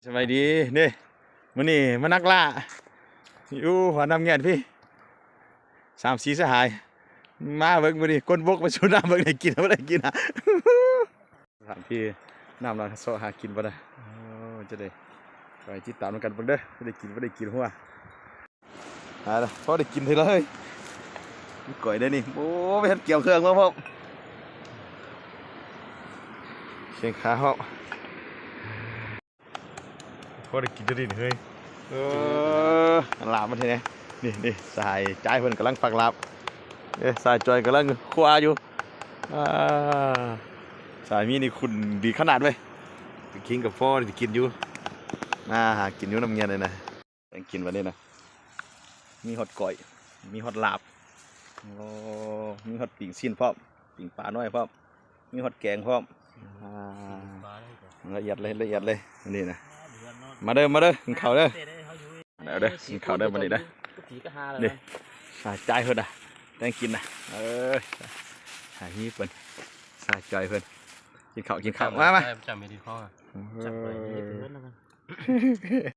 ສະບາຍດີເດ້ ມື້ນີ້ມານັກລ່າຢູ່ຫົວນ້ຳແງນພີ້ ສາມສີ່ສະຫາຍ ມາເບິ່ງມື້ນີ້ ກົ້ນບົກໄປສູ່ນ້ຳເບິ່ງໄດ້ກິນບໍ່ໄດ້ກິນນະ ສະຖານທີ່ນ້ຳລະເຊາະຫາກິນບໍ່ໄດ້ ໂອ້ ຈະໄດ້ ໄປຕິດຕາມນຳກັນເບິ່ງເດີ ໄດ້ກິນບໍ່ໄດ້ກິນຫົວ ຫາລະ ພໍໄດ້ກິນເທື່ອລະເຮີ້ຍ ມີກ້ອຍເດ້ນີ້ ໂອ້ ໄປຫັນກຽມເຄື່ອງມາພ້ອມ ແຂ້ງຂາພ້ອມ ພໍໄດ້ກິນເທື່ອນີ້ເຮີ້ຍ ເອີ ລາບມັນເຮັດແນວ ນີ້ ນີ້ ສະຫາຍຈ່າຍເພິ່ນກຳລັງປັກລາບ ເອີ ສະຫາຍຈ່ອຍກຳລັງຄົວຢູ່ ອ່າ ສະຫາຍມີນີ້ຂຸ້ນດີຂະໜາດເວີຍ ກິນກັບພໍໄດ້ກິນຢູ່ ມາຫາກິນຢູ່ນ້ຳເງືອນນີ້ນະ ແຕ່ງກິນບັດນີ້ນະ ມີຮອດກ້ອຍ ມີຮອດລາບ ໂອ້ ມີຮອດປີ້ງຊີ້ນພ້ອມ ປີ້ງປານ້ອຍພ້ອມ ມີຮອດແກງພ້ອມ ອ່າ ລະອຽດເລີຍ ລະອຽດເລີຍ ອັນນີ້ນະ ມາເດີ ມາເດີ ກິນເຂົ້າເດີ ເອົາເດີ ກິນເຂົ້າເດີບັດນີ້ເດີ ນີ້ ສະຫາຍຈ່າຍເພິ່ນນະ ແຕ່ງກິນນະ ເອີ ສະຫາຍມີເພິ່ນ ສະຫາຍຈ່າຍເພິ່ນ ກິນເຂົ້າ ກິນເຂົ້າ ມາ ມາ ເອີ